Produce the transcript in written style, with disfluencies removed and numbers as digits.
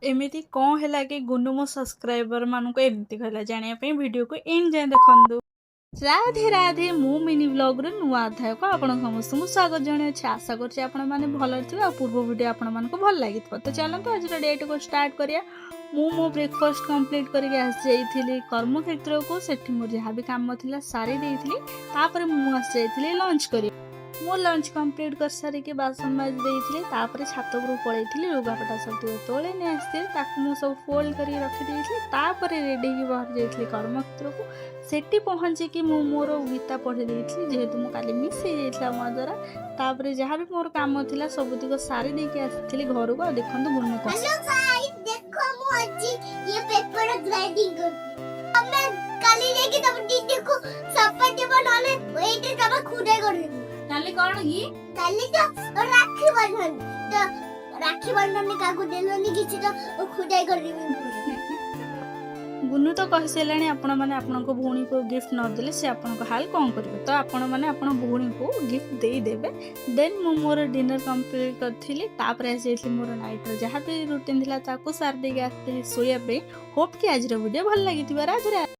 ଏମିତି କ'ଣ ହେଲା କି ଗୁନୁ ମୋ ସବସ୍କ୍ରାଇବର ମାନଙ୍କୁ ଏମିତି କହିଲା, ଜାଣିବା ପାଇଁ ଭିଡ଼ିଓକୁ ଏଣ୍ଡ ଯାଏଁ ଦେଖନ୍ତୁ। ରାଧେ ରାଧେ। ମୁଁ ମିନି ବ୍ଲଗ୍ର ନୂଆ ଅଧ୍ୟାୟକୁ ଆପଣ ସମସ୍ତଙ୍କୁ ସ୍ୱାଗତ ଜଣାଉଛି। ଆଶା କରୁଛି ଆପଣମାନେ ଭଲରେ ଥିବେ ଆଉ ପୂର୍ବ ଭିଡ଼ିଓ ଆପଣମାନଙ୍କୁ ଭଲ ଲାଗିଥିବ। ତ ଚାଲନ୍ତୁ, ଆଜିର ଡେଟାକୁ ଷ୍ଟାର୍ଟ କରିବା। ମୁଁ ମୋ ବ୍ରେକଫାଷ୍ଟ କମ୍ପ୍ଲିଟ୍ କରିକି ଆସିଯାଇଥିଲି କର୍ମକ୍ଷେତ୍ରକୁ। ସେଠି ମୋର ଯାହା ବି କାମ ଥିଲା ସାରି ଦେଇଥିଲି। ତାପରେ ମୁଁ ଆସିଯାଇଥିଲି ଲଞ୍ଚ କରି। ମୁଁ ଲଞ୍ଚ କମ୍ପ୍ଲିଟ୍ କରିସାରିକି ବାସନ ମାଜି ଦେଇଥିଲି। ତାପରେ ଛାତ ଉପରକୁ ପଳେଇଥିଲି। ଲୁଗାପଟା ସବୁ ଟିକେ ତୋଳି ନେଇ ଆସିଥିଲି। ତାକୁ ମୁଁ ସବୁ ଫୋଲ୍ଡ କରିକି ରଖିଦେଇଥିଲି। ତାପରେ ରେଡ଼ି ହେଇକି ବାହାରି ଯାଇଥିଲି କର୍ମକ୍ଷେତ୍ରକୁ। ସେଠି ପହଞ୍ଚିକି ମୁଁ ମୋର ଗୀତା ପଢ଼ି ଦେଇଥିଲି, ଯେହେତୁ ମୁଁ କାଲି ମିସ୍ ହେଇଯାଇଥିଲା ମୋ ଦ୍ୱାରା। ତାପରେ ଯାହା ବି ମୋର କାମ ଥିଲା, ସବୁତିକ ସାରି ଦେଇକି ଆସିଥିଲି ଘରକୁ। ଆଉ ଦେଖନ୍ତୁ ଗୁନୁ କଣ ହ୍ୟାଲୋ ଗାଇସ୍, ଦେଖ, ମୁଁ ଆଜି ଇଏ ପେପର ଗ୍ରାଇଣ୍ଡିଙ୍ଗ କରୁଛି। ତମେ କାଲି ଯାଇକି ତମ ଦିଦିକୁ ସଫା ଦେବ, ନହେଲେ ଏଇଠି ତମେ ଖୁଦାଇ କରିଦେବି। କାଲି କ'ଣ କି? କାଲି ତ ରାକ୍ଷୀ ବନ୍ଧନ ତ। ରାକ୍ଷୀ ବନ୍ଧନ କାହାକୁ ଦେଲନି କିଛି ତ ଖୁଦାଇ କରିଦେବି। ଗୁନୁ ତ କହିସାରିଲାଣି, ଆପଣମାନେ ଆପଣଙ୍କ ଭଉଣୀକୁ ଗିଫ୍ଟ ନଦେଲେ ସେ ଆପଣଙ୍କ ହାଲ କ'ଣ କରିବେ। ତ ଆପଣମାନେ ଆପଣ ଭଉଣୀକୁ ଗିଫ୍ଟ ଦେଇଦେବେ। ଦେନ୍ ମୁଁ ମୋର ଡିନର କମ୍ପ୍ଲିଟ୍ କରିଥିଲି। ତାପରେ ଆସିଯାଇଥିଲି, ମୋର ନାଇଟ୍ର ଯାହା ବି ରୁଟିନ୍ ଥିଲା ତାକୁ ସାରି ଦେଇକି ଆସିଥିଲି ଶୋଇବା ପାଇଁ। ହୋପ୍ କି ଆଜିର ଭିଡ଼ିଓ ଭଲ ଲାଗିଥିବ। ରାଧେ ରାଧେ।